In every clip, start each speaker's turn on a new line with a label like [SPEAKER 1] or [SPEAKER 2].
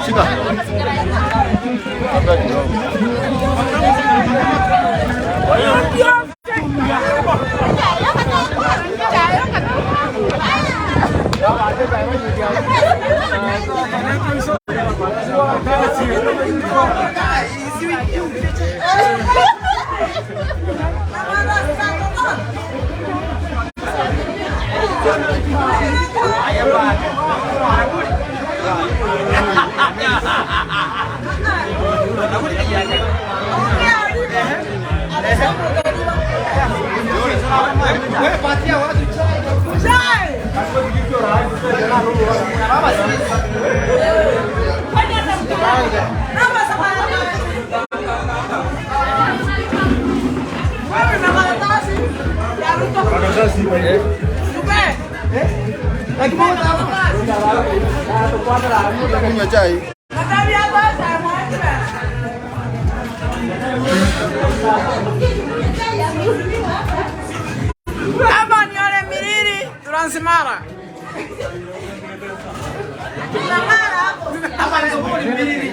[SPEAKER 1] Shika. Kunywa chai.
[SPEAKER 2] Hapa ni ole Miriri Transimara. Abantu bole Miriri.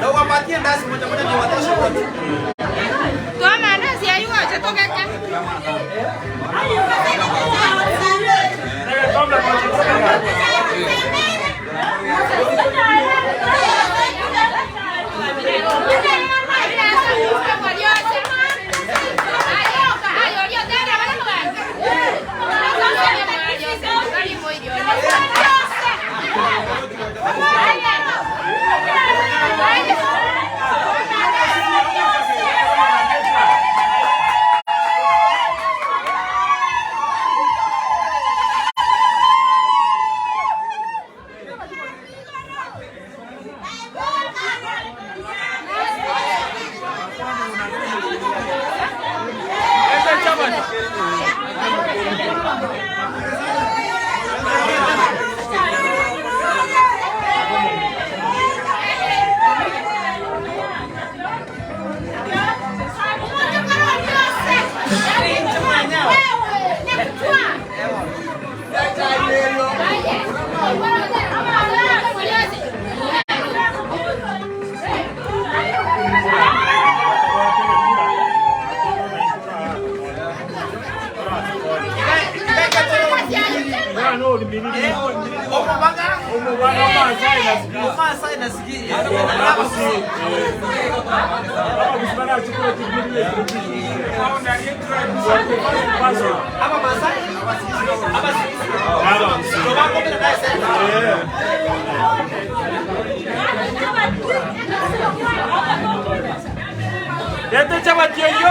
[SPEAKER 3] Na uwapatie ndazi moja moja ndio watoshe wote.
[SPEAKER 4] Toa maandazi ayu acha toka ka.
[SPEAKER 5] Leta chapati hiyo.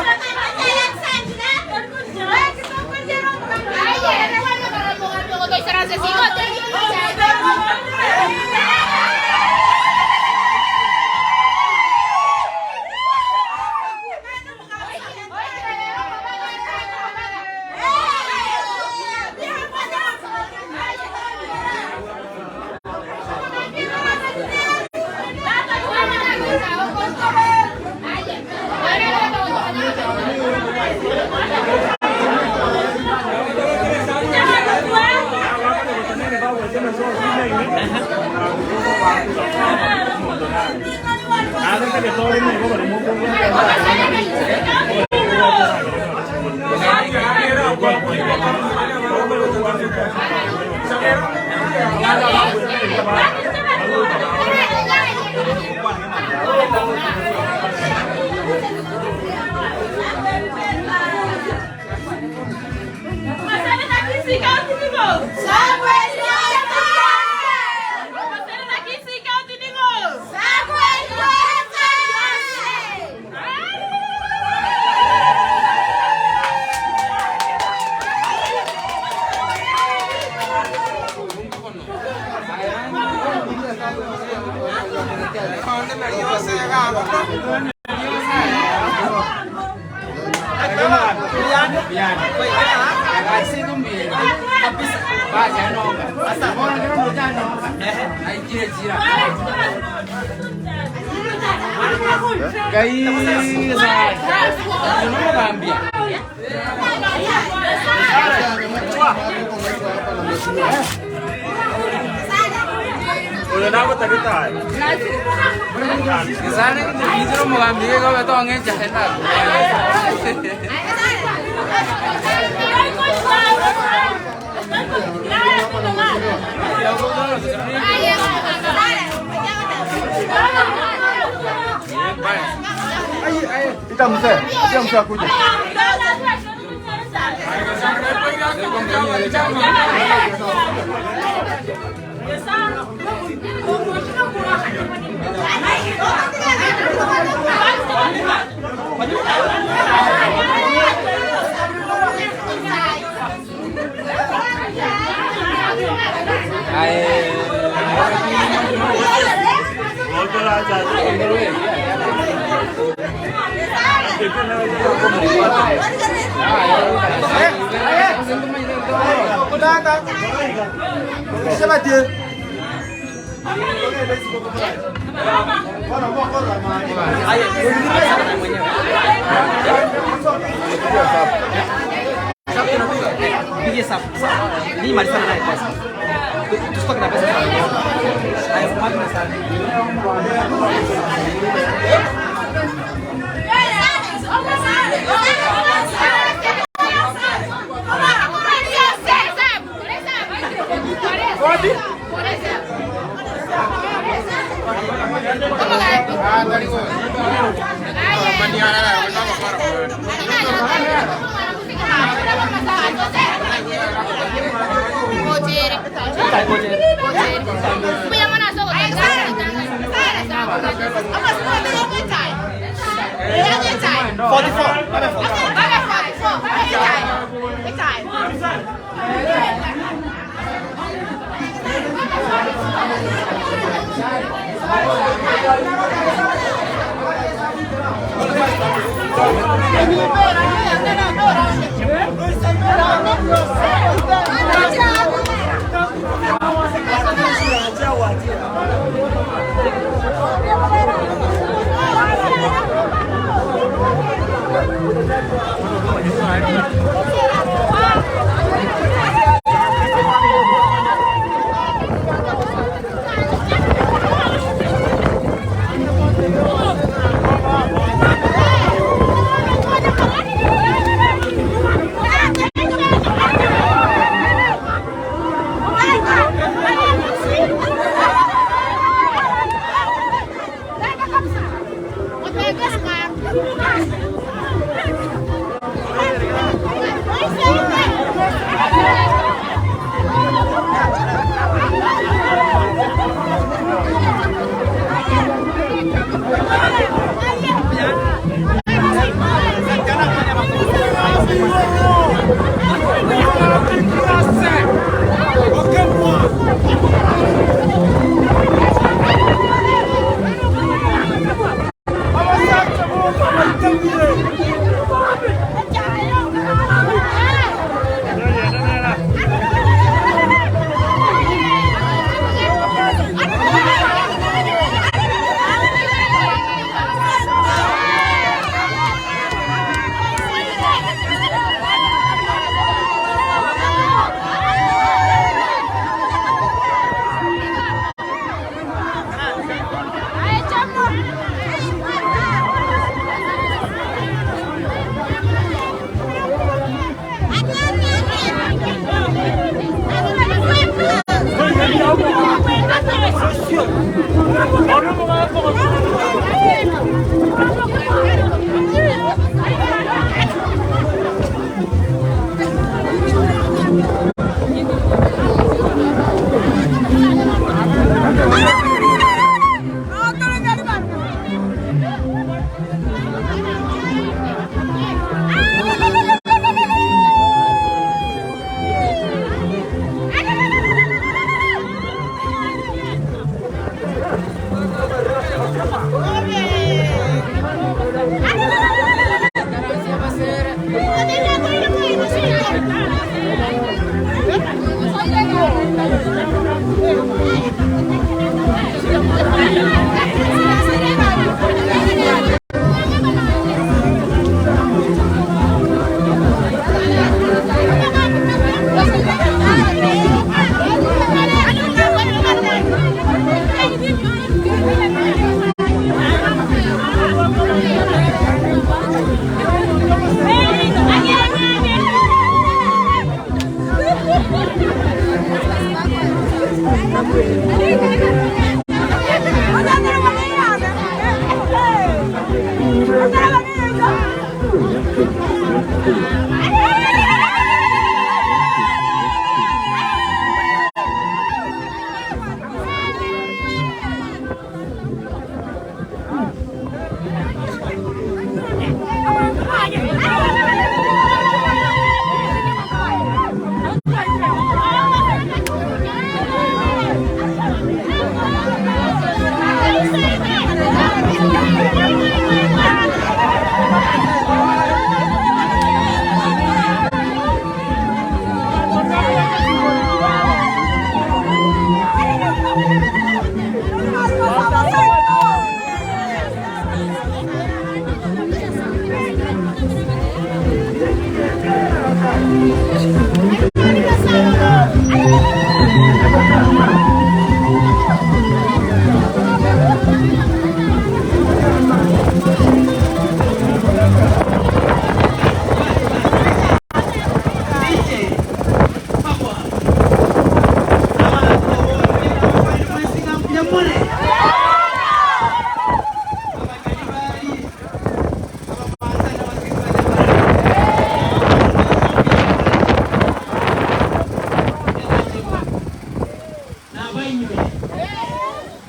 [SPEAKER 5] Oyo nagotagete aye.
[SPEAKER 1] Ita mzee, ita mzee akuje. Chapati.
[SPEAKER 3] Pigie safu. Mimi malizana naye kwanza. Tusitoke na pesa. Haya, kumaki na sana.
[SPEAKER 4] Thank you.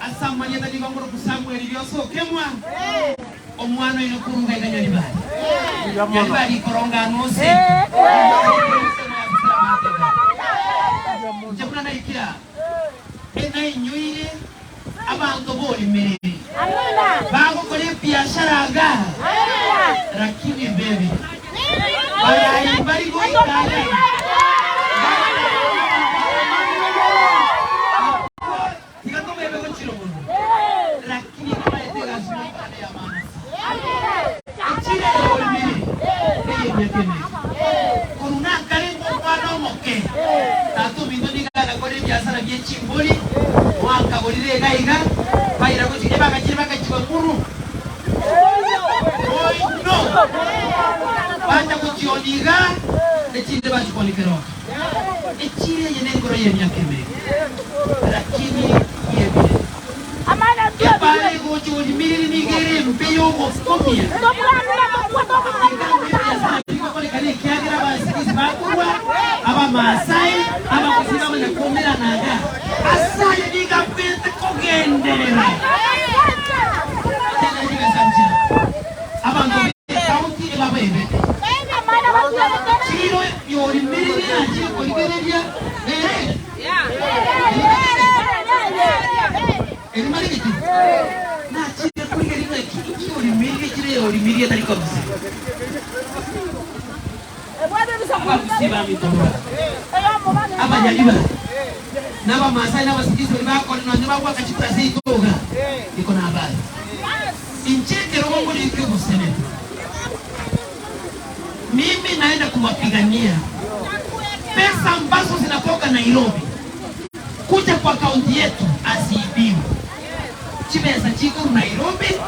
[SPEAKER 6] Ase amarieta nigo ngoroku Samweli riosokemwa, omwana oino korwa iga Nyaribari. Nyaribari ikorongana ose. Inche buna naikire aa, enainyoire abanto b'orimereri bagokora ebiashara iga, lakini bebe barayi mbari goika iga. Tiga tobebe gochira omonwa, lakini tomaete egasi noikane y'amana ase. Echira eye orimire ney'emiaka emenge. Korwa nakare ng'omwana omoke, tata ominto nigo agakora ebiasara bie chimbori, mwakagorire iga iga, baira gochia ebagachire bakachiba nguru. Oino bacha gochionia iga, echinde bachikonia keroka. Echira eye nenkoro y'emiaka emenge, lakini yebire. Epaara egocha orimiriri nigo ere embe y'ogokumia. Ebiasara bigokorekana ekiagera abasigisi bakorwa, Abamaasai, Abagusii bamanya koumerana iga. Ase ayio nigo abwate kogenderera. Abanto b'ekaunti ebabaebete. Chiiro y'orimereri nachire korigereria ere. Erimarigiti nachire korigereria ng'a ki y'orimereri echire y'orimereri etari korusia. Abagusii baminto Abanyaliba, na Abamasai, na Abasigisi baria bakore nonya bagwaka chikura seito iga, iko nabare. Inche ekerogo nkorika oboseneta, mimi naenda kuwapigania. Pesa ambazo zinatoka Nairobi kuja kwa kaunti yetu asiibiwe. Chibesa chikorwa Nairobi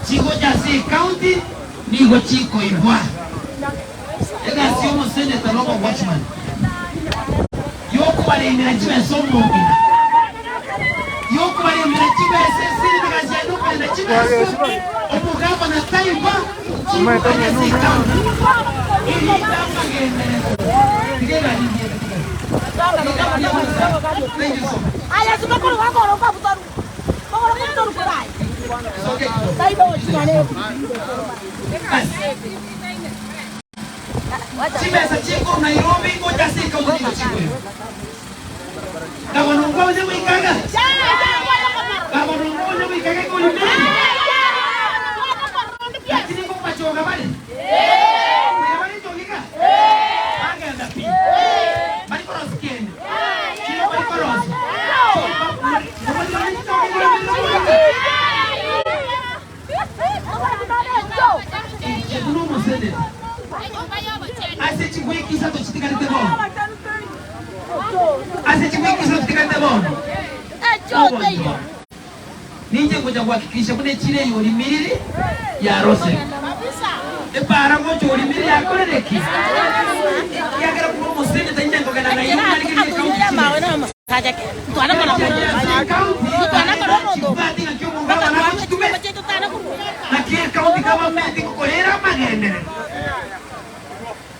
[SPEAKER 6] chigocha ase ekaunti nigo chikoibwa. Egasi y'omoseneta na obowatchman yokobaremera chibesa omong'ina, yokobaremera chibesa esiri. Omogabana taiba chinguru ase ekaunti erinde amagenderero. Tiga egari eyio tigari. Thank you so much. Soke kidogo. Basi. Chibesa chikorwa Nairobi gocha ase ekaunti nigo chikoirwa. Gavana onde onye goikaga? Gavana onde onye goikaga ekori meri? Lakini ngobachoga bare? Mbuya bare nchogiga? Bagenda pi. Bari korosi kende? Chiro bari korosi? Inche buna omoseneta, ase chiwiki isato chitigarete bono, ase chiwiki isato chitigarete bono, ogonchora, ninche ngocha gohakikisha buna echiro eye orimiriri yarosire. Epaara ngocha orimiriri yakorire ki? Ekiagera buna omoseneta inche nkogenda Nairobi narigererie ekaunti chire. Naki ekaunti gavamenti ngokorera amagenderero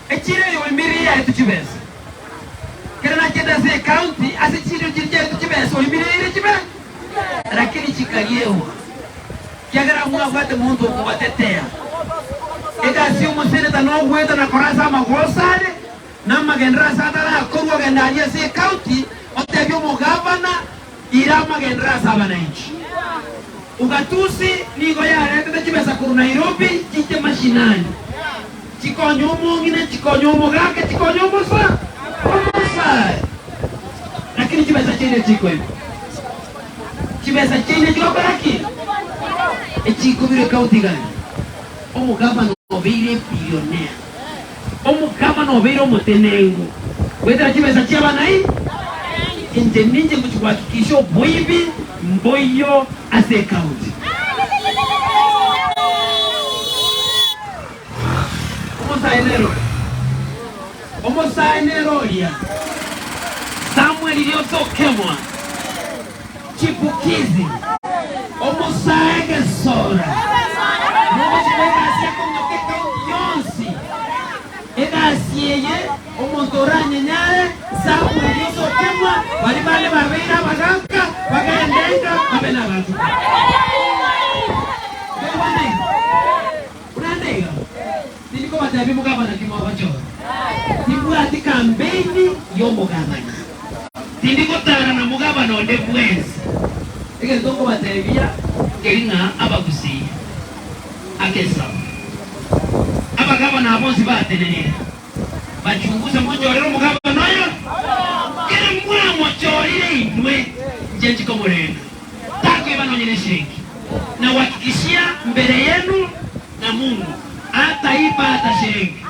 [SPEAKER 6] echiro eye oimiriri yaetwe chibesa. Kere nachete ase ekaunti ase chirio chiria chiaetwe chibesa oimiriri chibe lakini chikariegwa kiagera mwabwate monto okobatetea. Egasi y'omoseneta nogoeta na kora ase amagoso are Namagenderero ase atarakorwa ogende aria ase ekaunti otebie omogavana ira amagenderero ase abananchi. Ugatusi nigo yaretete chibesa korwa Nairobi chiche mashinani chikonye omong'ina chikonye omogaka chikonye omosa omosae lakini chibesa chiaino chikoibwa chibesa chiaino chigokora ki? Echikobirwa ekaunti gani? Omogavana obeire ebillionaire. Omokama nobeire omotenengu goetera chibesa chi'abanai, inche ninche ngochia gohakikisha oboibi mboiyo ase ekaunti. Omosae nere oria, omosae nere oria, Samuel Rioso Okemwa, chipukizi, omosae gesora, nogochia kw'egasi akonyoka ekaunti yonsi. Egasi eye omonto oranyenyare, Samuel Rioso Okemwa, baria bande babeire abagaaka, bagende enka babe nabanto. Toigwane iga? Korende iga, tindi kobatebia omogabana ki mogochora. Timbwati kampeini y'omogabana. Tindi gotara na mogabana onde bwensi. Egento nkobatebia nkeri ng'a abagusii ake esabu. Abagabana aba bonsi batenenire, bachunguse mochorere omogabana oyo. Kere mwamochorire inwe, inche nchikomorenda. Takoiba nonye neshiringi, na gwakikishia mbere yenu na Mungu hataiba hata shilingi.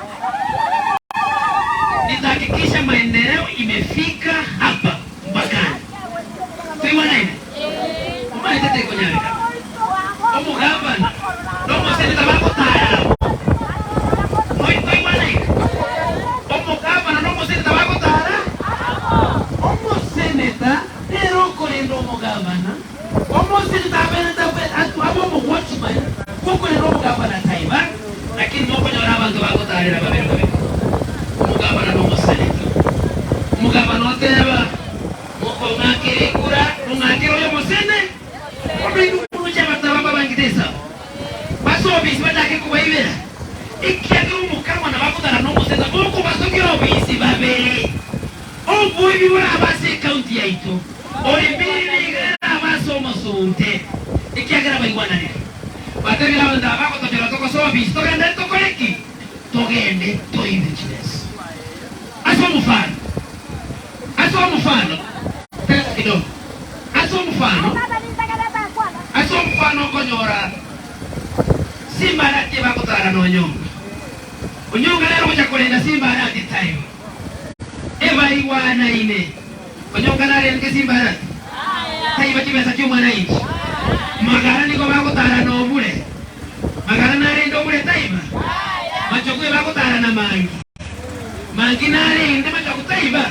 [SPEAKER 6] Nitahakikisha maendeleo imefika hapa mpakani. Toigwanaine? Omanyete tekonyarekana omogavana na omoseneta bagotaya amo. Toigwanaine? Omogavana na omoseneta bagotara omoseneta Nere okorenda omogabana, omoseneta aberete abe omowatchman bw'okorenda omogabana taiba, lakini mokonyora abanto bagotaarera babere babere, omogabana na omoseneta. Omogabana oteba, Mokong'akera ekura, mong'akere oyo omosene, bono inwe moruche abanto aba mbabangete esabu, base obisi bachake kobaibera, ekiagera omokama nabagotara nomoseneta mokobasokera obisi babere. Oboibi borabe ase ekaunti yaito, ore mbiri nigo erabe ase omosunte, ekiagera baigwananire. Batebire abanto aba bagotochora togosoa obisi togende tokore ki? Togende toibe chibesa. Ase omofano, ase omofano, tega kidogo, ase omofano, ase omofano okonyora Simbarati ebagotara na Onyonga. Onyonga nere ogocha korenda Simbarati taibo. Ebaigwanaine. Onyonga narenge chimbarasi, taiba chibesa chi'omwananchi. Magara nigo bagotara nobure, magara narende obure taiba. Machogu ebagotara na mangi, mangi narende machogu taiba.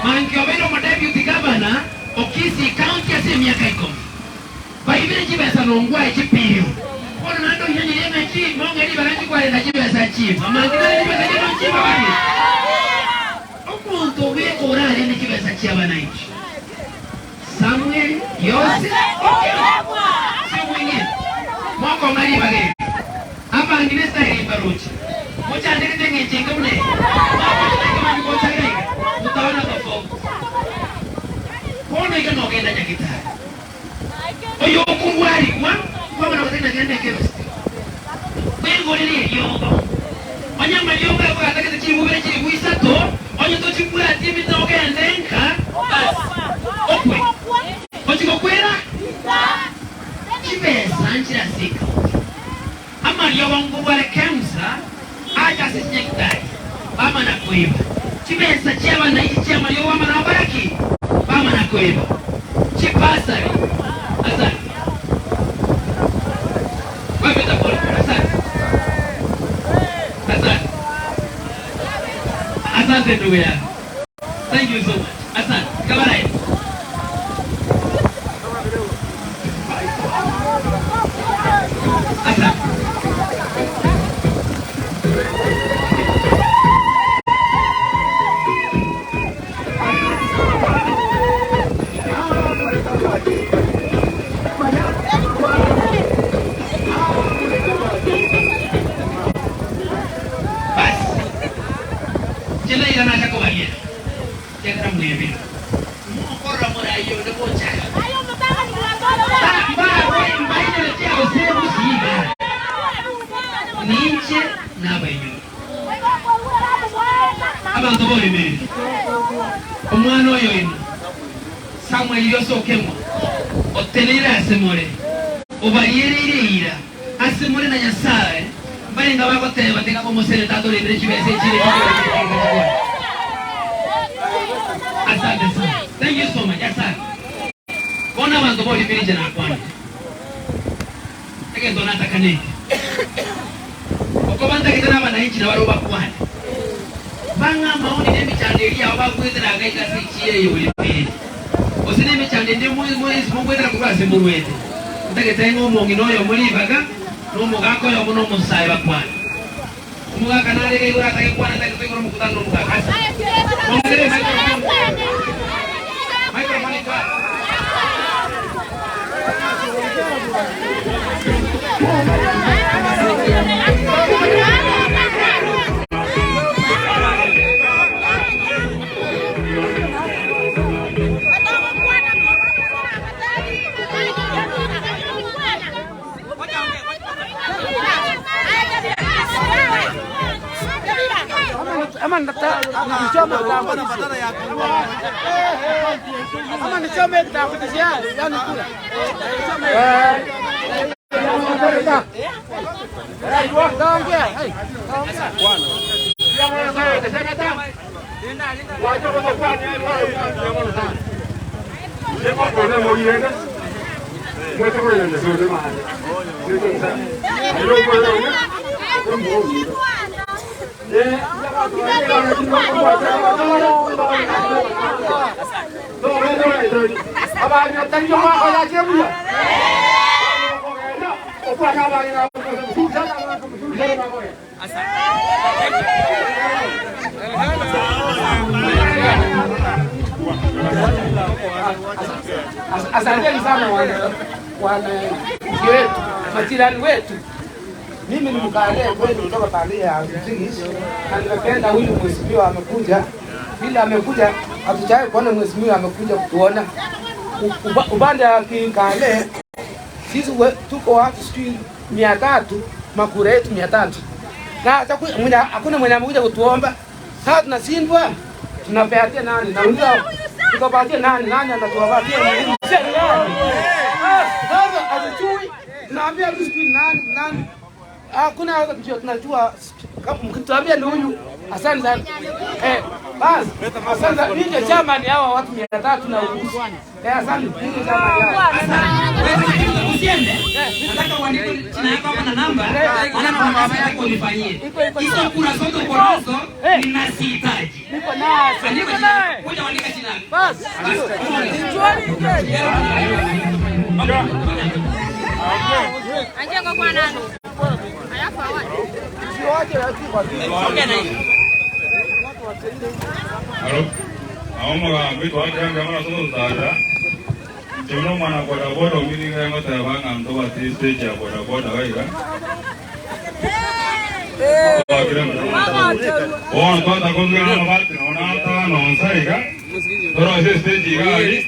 [SPEAKER 6] Mangi obeire omodeputy gavana o Kisii County ase emiaka ikomi. Baibire chibesa nongwae chibilioni. Bono naende oinyanyerie ng'a chi mong'e ribaga nchikwarenda chibesa chiba. Amange nare chibesa chiaino nchiba bane. Omonto bweka orarende chibesa chi'abananchi. Samuel Yose Okemwa. Simweng'e mokong'a ribaga eri. Abang'ina esitayeri mbaroche. Mochandegete engencho enke buna eye. Mwagocha na ekemanyi gocha iga iga. Mutaona tofauti. Bono iga nogenda nyagitari. Oyokorwarigwa kwamana gotari na kende ekebese, bwegorere eriogo. Onye amariogo abo gatagete chibubere chilifu isato, onye tochibwati emete ogende nka, basi okwe. Ochi gokwera chibesa nchire ase ekaunti. Amariogo nkorware Kemsa ache ase chinyagitari, bamana koiba chibesa chi'abanaichi chi'amariogo bamana gokora ki? Bamana koiba chibasari. Asante. Wepeta pole pole. Asante. Asante. Asante ndugu yangu. Thank you so much. Asante. Kabaraye. Asante. Basi. Inche naira nacha kobariera, ekiagera mwebire, timokorora morai onde gocha Mbainyorete gose gusii iga, ninche nabainyore. Abanto boremerire omwana oyo oino, Samweli osokemwa, oteneire ase more, obariereire eira. Ase more na Nyasae, mbarenga bagoteba, Tiga komosere tata orendire chibesa echi ere chikore chikore. Asante sana. Thank you so much. Asante. Bono abanto borimire inche nakwanire. Egento nataka neke. Okoba ntagete nabananchi nabarabwo bakwane. Bang'a amaoni na emechando eria yabo bagoetera agaika ase echiira eye orimire. Gose nemechando ende mwensi mogoetera korwa ase morwete. Ntagete ng'a omong'ina oyomo ribaga, na omogaka oyomo na omosae bakwane. Omogaka nare iga igoro atage kwana, ntagete toigore omokutano na omogaka. Ase mong'ere microphone. Microphone iko aa.
[SPEAKER 7] Asanteni sana wana wananchi wetu, majirani wetu. Mimi ni mkale kwenu kutoka pande ya Mtigis, na nimependa huyu mheshimiwa amekuja. Vile amekuja, hatujawahi kuona mheshimiwa amekuja kutuona upande wa Kikale. Sisi tuko watu sijui 300, makura yetu 300 na hakuna mwenye amekuja kutuomba. Sasa tunashindwa, tunapatia nani? Nauliza tutapatia nani? Nani atatupatia? Sasa hatujui, tunaambia tu sijui nani nani, hakuna hata kujua. Tunajua mkituambia ni huyu. Asante sana basi, asante sana. Ninyi chama ni hawa watu 300 na uguzi. Asante ninyi chama ni hawa.
[SPEAKER 6] Usiende. Nataka uandike jina yako hapa na namba. Maana kuna kazi nataka unifanyie. Hizo kura zote uko nazo ninazihitaji.
[SPEAKER 7] Niko nazo.
[SPEAKER 6] Andika
[SPEAKER 7] Niko
[SPEAKER 6] jina.
[SPEAKER 7] naye.
[SPEAKER 6] Kuja uandike jina yako.
[SPEAKER 7] Basi.
[SPEAKER 8] Alo, aho omogambi twakire mbuya mono ase ogototarera, inche buna omwana bodaboda oyio nigo ngoteba ng'a ntobatie stage ya bodaboda iga iga. Twakire mbuya mono ase ogototarera. Bono twataka kobuga namabati nonya na atano nsa iga, torosie estage iga aria,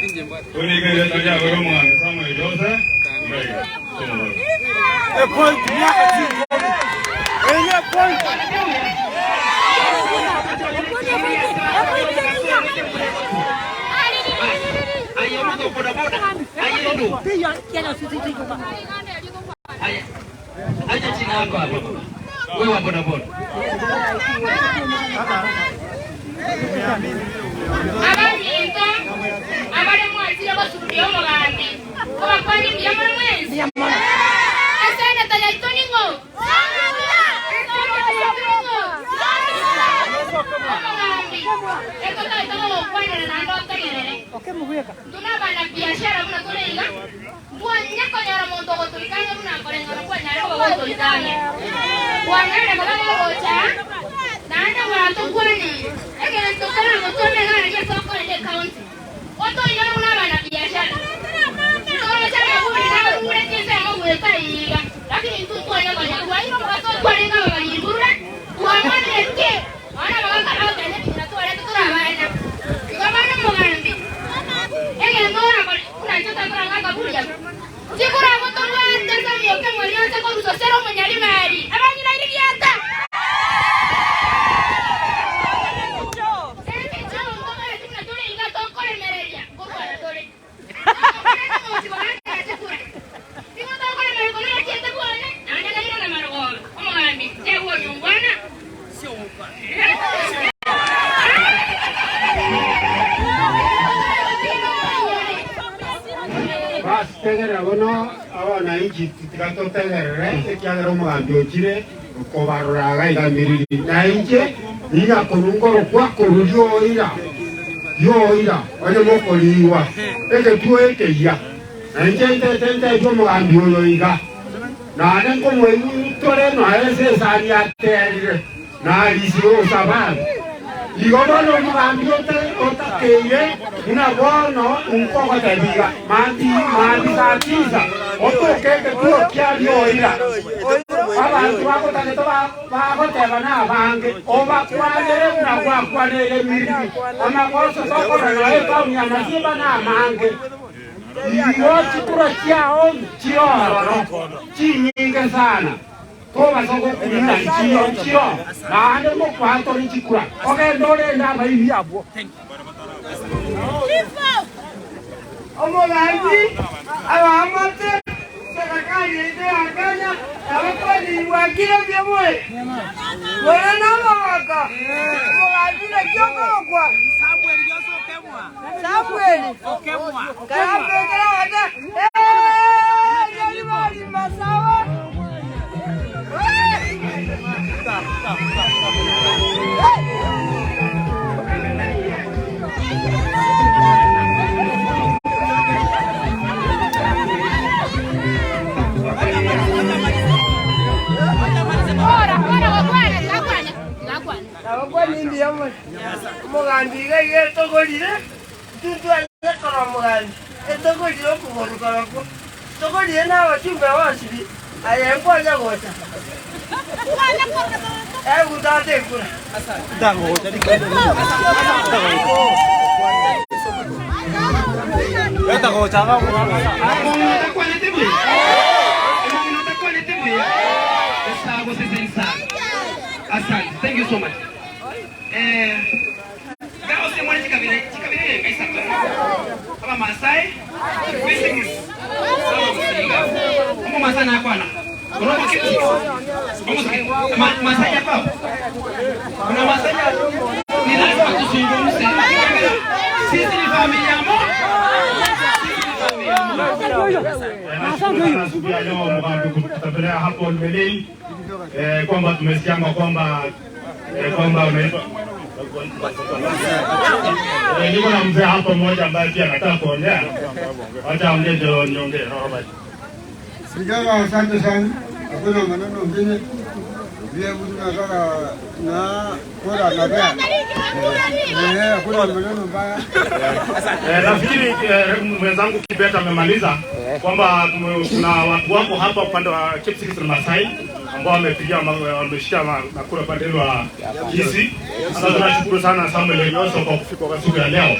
[SPEAKER 8] torike erieta riago ria omogambi Samuel Jose iga iga. Tomobaga.
[SPEAKER 6] Aye omonto o bodaboda, aye endo. Aye, aye chini yako hapa baba. Wewe wa bodaboda.
[SPEAKER 4] Abaminto abare mwachire gosuguria omogambi, kobakwanie mbuya mono mwensi. Eseneta yaito ning'o? Eseneta yaito ning'o? Omogambi, etotaete gogokwanera naende otegerere. Intwe nabanabiashara buna tore iga, Ntwanyare konyora omonto ogotoika ang'e buna nkoreng'ana kwanyare koba gotoika ang'e. Kwanyare koba gogocha aa, naende gwatokwaneire. Egento toramotome iga aria ase okorenda ecounty. Otoinyore buna abanabiashara. Ntoroche amaburi narure chinsemo goeta iga, lakini intwe ntwanya konya twaira omogaso twarenge ababarimburure, twamanyire ki? Nonya nabagaaka bagoteba ekiina twarete tore abana. Igo bono omogambi, egento orakore, buna intwe tokoranga akaburi aka, tikoragotobwate ase omoika moria ase korusosera omonyarimari, abang'ina irigiata. Engencho omonto buna tore iga tokoremereria, nkorwara tore.
[SPEAKER 9] Basi tegerera bono, abananchi, tiga totegerere, ekiagera omogambi ochire kobarora iga iga miriri. Na inche niga korwa nkorokwa korwa rioira. Rioira, onye mokoriigwa egetuo ekeyia, na inche ntete ntebie omogambi oyo iga, Nare nkomoigwa tore noe ase esani aterire, na arisire osababu. Igo bono omogambi otakeire buna bono nkogotebia iga, mambia mambia saa tisa otoke egetuo kia rioira. Abanto bagotagete Bagoteba nabange, Obakwanere buna gwakwaneire emiriri. Amagoso tokorora na etaoni ya Masimba namange. Igo chikura chiao nchire ororo chinyinge sana, tobasa gokurura nchiyo nchiro, naende mokwatore chikura, ogende orende abairi abwo.
[SPEAKER 2] Omogambi, abaamate, serikali yaito ya Kenya, abakoreri bwakire mbuya more? More namaboko? Omogambi naki okorokwa? Samuel. Karambekera gose, Ee, riarima rimasawa. Nabakwanie mbuya mono. Omogambi iga iga etogorire, intwe ntwarenge korora omogambi, etogorire okogoro korokwo, togorire na abachumbe bonsi pi, aye nkonya gocha. Ebu tata ekura.
[SPEAKER 6] Omong'ina otakwanete buya, omong'ina otakwanete buya, esaa gose sensa. Asante, thank you so much. Eh, gose more chikabira chikabira erenga isato. Abamasai, Kwisigis, Abamusinga. Omomasai nakwana. Oro omokiti. Omosikiti. Ma, Masai yako. Kuna Masai ni lazima tuzungumze. Sisi ni familia moja. Sisi ni familia moja.
[SPEAKER 9] Nashukuru sana siku ya leo mgambi kututembelea hapo Olmelei, kwamba tumesikia kwamba kwamba unaitwa
[SPEAKER 8] Eh, niko na mzee hapa mmoja ambaye pia anataka kuongea. Wacha aongee ndio niongee. Robert.
[SPEAKER 1] Vijana asante sana, hakuna maneno mengine. Vile mtu nataka na kura napea. Eh, hakuna maneno mbaya.
[SPEAKER 8] Eh, nafikiri eh, mwenzangu Kibet amemaliza kwamba kuna watu wako hapa upande wa Kipsigis na Masai ambao wamepigia wameshika makura upande wa Kisii. Sasa tunashukuru sana Samuel Elioso kwa kufika kwa siku ya leo.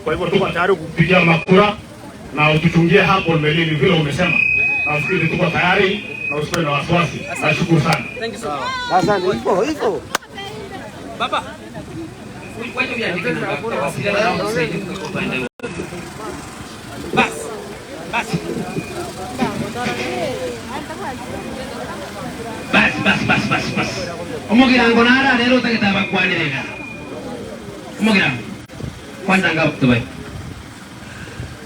[SPEAKER 8] Kwa hivyo tuko tayari kupigia makura na utuchungie hapo Melini vile umesema. Nafikiri tuko tayari na usikuwe na wasiwasi. Nashukuru sana.
[SPEAKER 3] Thank you so much.
[SPEAKER 7] Asante, hivyo hivyo.
[SPEAKER 3] Baba. Wacha uandike namba, tutawasiliana nao tusaidie kwa upande huo. Basi. Basi.
[SPEAKER 6] Basi basi basi basi basi. Omogirango nara rero utageta bakwanirega. Omogirango. Kwanza ngao kutubai.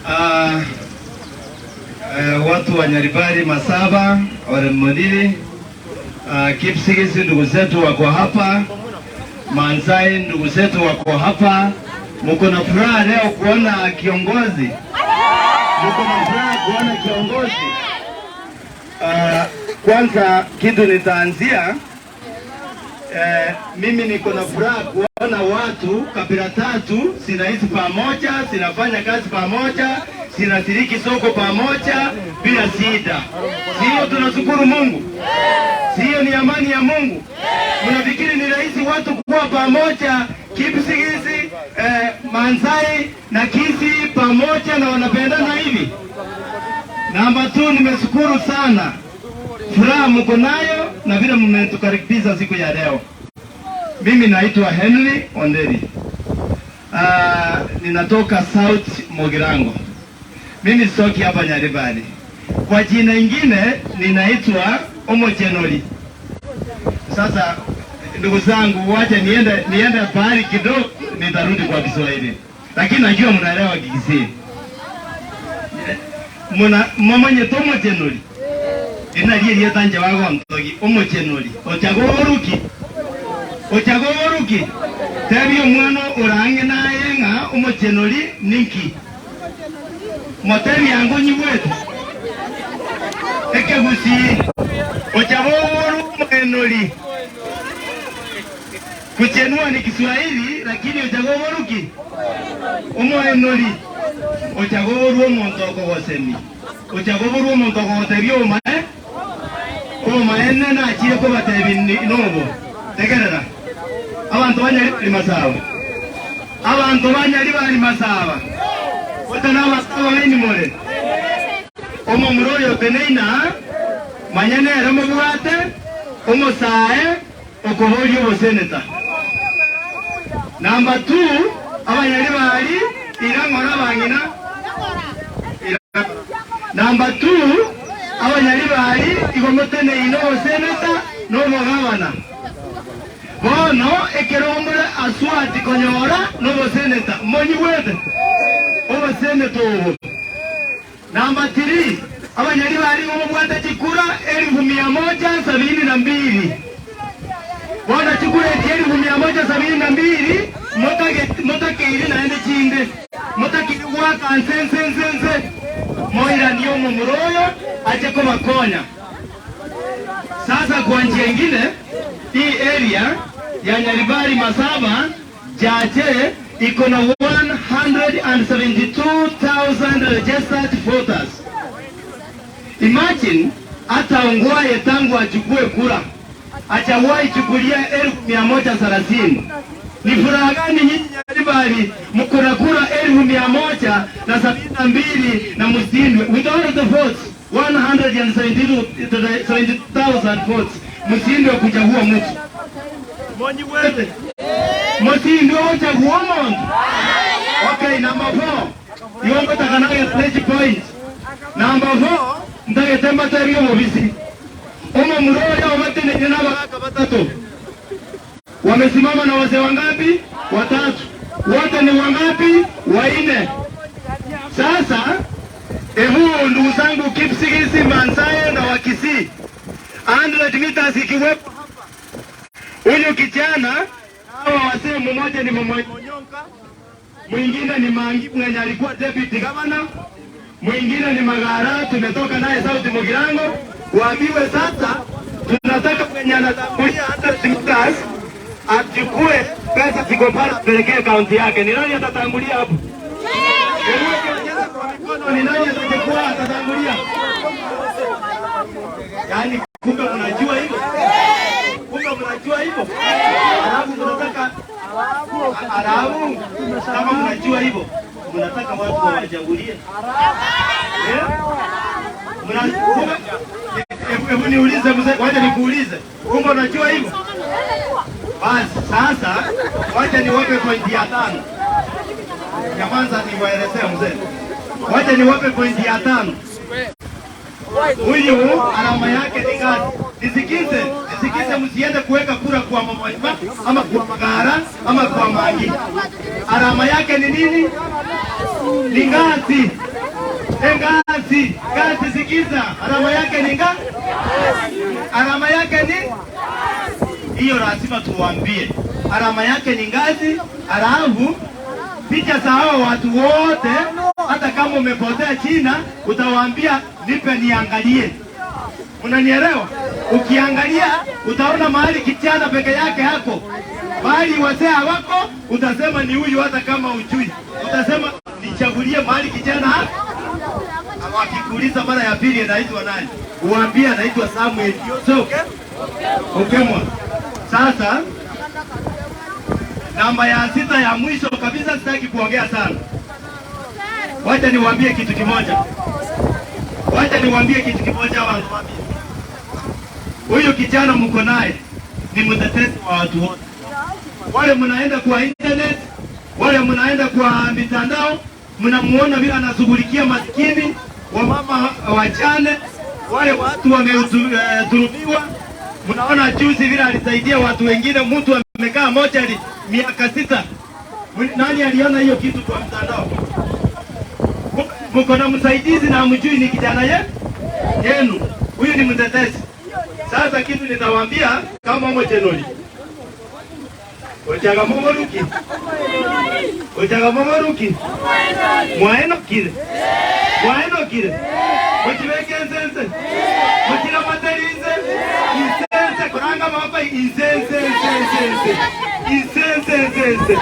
[SPEAKER 10] Ah, watu wa Nyaribari Masaba Oremodiri, Kipsigis ndugu zetu wako hapa, Maasai ndugu zetu wako hapa. Mko na furaha leo kuona kiongozi, mko na furaha kuona kiongozi. Kwanza kitu nitaanzia mimi niko na furaha kuona watu kabila tatu zinaishi pamoja, zinafanya kazi pamoja, zinashiriki soko pamoja bila shida. Sio tunashukuru Mungu? Sio ni amani ya Mungu? Mnafikiri ni rahisi watu kuwa pamoja Kipsigis, Maasai na Kisii pamoja na wanapendana hivi? Namba 2, nimeshukuru sana furaha mko nayo na vile mmetukaribisha siku ya leo. Mimi naitwa Henry Onderi. Ninatoka South Mugirango. Mimi sitoki hapa Nyaribari. Kwa jina ingine ninaitwa Omochenori. Sasa ndugu zangu, wacha niende pahali kidogo, nitarudi kwa Kiswahili. Lakini najua mnaelewa Kikisii. Muna momanye tomochenori. Ina rie rietanje wagontogi omochenori. Ochagoruki. Ochagoruki. Tebi omwana orange naye ng'a omochenori ninki. Motebi yangu nyibwete. Ekegusi. Ochagoru omoenori. Kuchenua ni Kiswahili lakini ochagoruki. Omoenori. Ochagoru omonto okogosemi. Ochagoru omonto okogotebi omae. Omaene nachire kobatebi nobo. Tegerera. Abantu banyari bari masaba. Abantu banyari bari masaba. Bote n'abasaba baini more. Omo muroyo teneina manyane ere mobwate omosae okoboria oboseneta. Namba 2 abanyari bari irang'ora abang'ina. Namba 2 abanyari bari igomoteneina oboseneta n'obogabana. Bono ekerombore aswati konyora n'oboseneta monyibwete oboseneta obo. Namba 3 abanyari bari omobwate chikura 172. Bona chikura eti 172 motakeire naende chinde motakiri gwaka nsensensense moira niyo mumuroyo ache kobakonya. Sasa kwa njia ingine hii area ya Nyaribari Masaba Jache iko na 172,000 registered voters. Imagine hata Ongwae tangu achukue kura hajawahi chukulia 130,000. Ni furaha gani nyinyi Nyaribari mko na kura 172 na msindwe with all the votes 172,000 votes, msindwe kuchagua mtu. Msindwe kuchagua mtu. Okay, number 4. Iwombo takanage pledge point. Number 4, ntagetemba teri omobisi. Omo muroya obatenenye n'abagaka batatu. Wamesimama na wazee wangapi? Watatu. Wote ni wangapi? Waine. Sasa ebu ndugu zangu Kipsigis, Maasai na Wakisii, 100 meters ikiwepo hapa, huyu kijana Hawa wasee mmoja ni Monyonka, mwingine ni Mangi mwenye alikuwa deputy governor, mwingine ni Magara tumetoka naye South Mugirango. Waambiwe sasa tunataka mwenye anatangulia 100 meters achukue pesa ziko pale apelekee kaunti yake. Ni nani atatangulia hapo? Hebu kwa mikono, ni nani atachukua atatangulia? Yaani kumbe mnajua hivyo, kumbe mnajua hivyo, alafu mnataka alafu kama mnajua hivyo mnataka watu wawachagulie eh? Hebu niulize mzee, wacha nikuulize, kumbe unajua hivyo? Basi sasa, wacha niwape pointi ya tano. Ya kwanza niwaelezee mzee, wacha niwape pointi ya tano. Huyu alama yake ni gani? Nisikize, nisikize, msiende kuweka kura kwa Mama ama kwa Magara ama kwa Mangi. Alama yake ni nini? Ni ngazi. E, ngazi, ngazi, sikiza, alama yake ni nga, alama yake ni hiyo, lazima tuwaambie alama yake ni ngazi. Alafu picha za hao watu wote, hata kama umepotea China, utawaambia nipe niangalie. Unanielewa? Ukiangalia utaona mahali kijana peke yake hako, mahali wazee hawako, utasema ni huyu, hata kama ujui, utasema nichagulie mahali kijana hako. Wakikuuliza mara ya pili anaitwa nani, uambie anaitwa Samuel Joseph Okemwa. Sasa namba ya sita ya mwisho kabisa, sitaki kuongea sana, wacha niwaambie kitu kimoja. Wacha niwaambie kitu kimoja wangu. Huyu kijana mko naye ni mtetezi wa watu wote. Wale mnaenda kwa internet, wale mnaenda kwa mitandao, mnamuona vile anashughulikia maskini, wamama wajane, wale watu wamedhulumiwa. Mnaona juzi vile alisaidia watu wengine, mtu amekaa mochari miaka sita. Nani aliona hiyo kitu kwa mtandao? Mko na msaidizi na hamjui ni kijana ye yenu. Huyu ni mtetezi. Sasa kitu nitawaambia kama mochenoli ochaga momoruki ochaga momoruki mwaenokire mwaenokire mochibeke nsense mochira materinze insense koranga mapa insense nsense insense nsense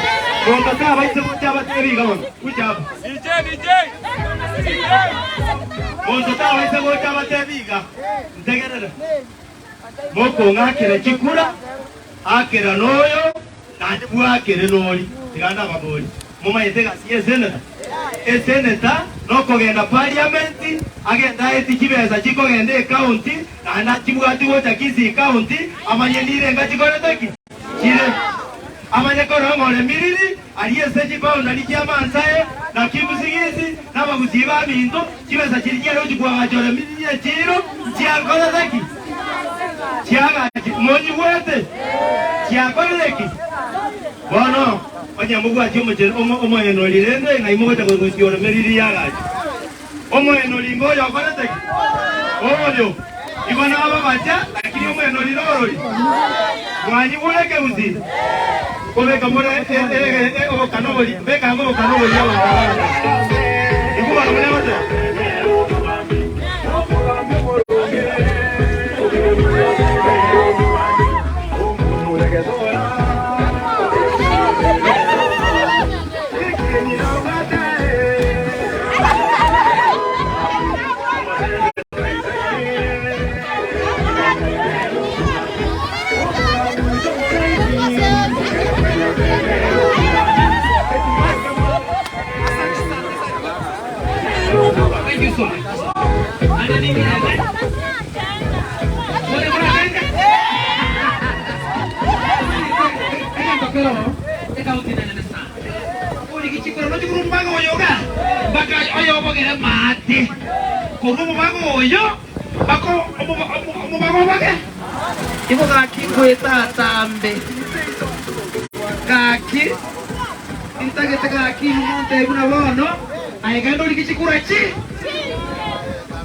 [SPEAKER 10] monto baise gocha batebiga bono kucha
[SPEAKER 5] DJ, DJ.
[SPEAKER 10] Monto tabaise gocha batebiga ntegerere mokong'akera chikura akera noyo naende bwakere nori tiganda babori mumaete gasi ya eseneta eseneta nokogenda parliament agenda aeti chibesa chikogenda ecounty naende achibwati gocha Kisii county amanye nirenga chikorete ki chire amanye korong'ore miriri arie ase chiboundary chia Mansae na Kipsigis n'abagusii ba minto chibesa chiri chiare ochikwagachora miriri echiro chiakorete ki chiagachi monyigwete chiakorire ki bono onye mobwati omoenori rende ng'ai mogocha gochiora miriri yagachi omoenori ngoyo okorete ki oyo igo nababacha lakini omoenori norori mwanyigureke busi kobeka more obokanobori beka ngo obokanobori abanto ikubara mune gote
[SPEAKER 6] Thank you so much. And then Boleh kurang Ibo gaki ngwita tambe gaki intagete gaki monte buna bono aigando rigichikura chi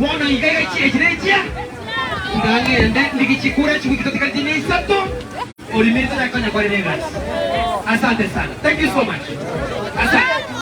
[SPEAKER 6] bono igaiga chi echirechia ngangende ndigichikura chigwikito tikariti isato orimirite yakonya kwarire egasi. Asante sana. Thank you so much. Asante.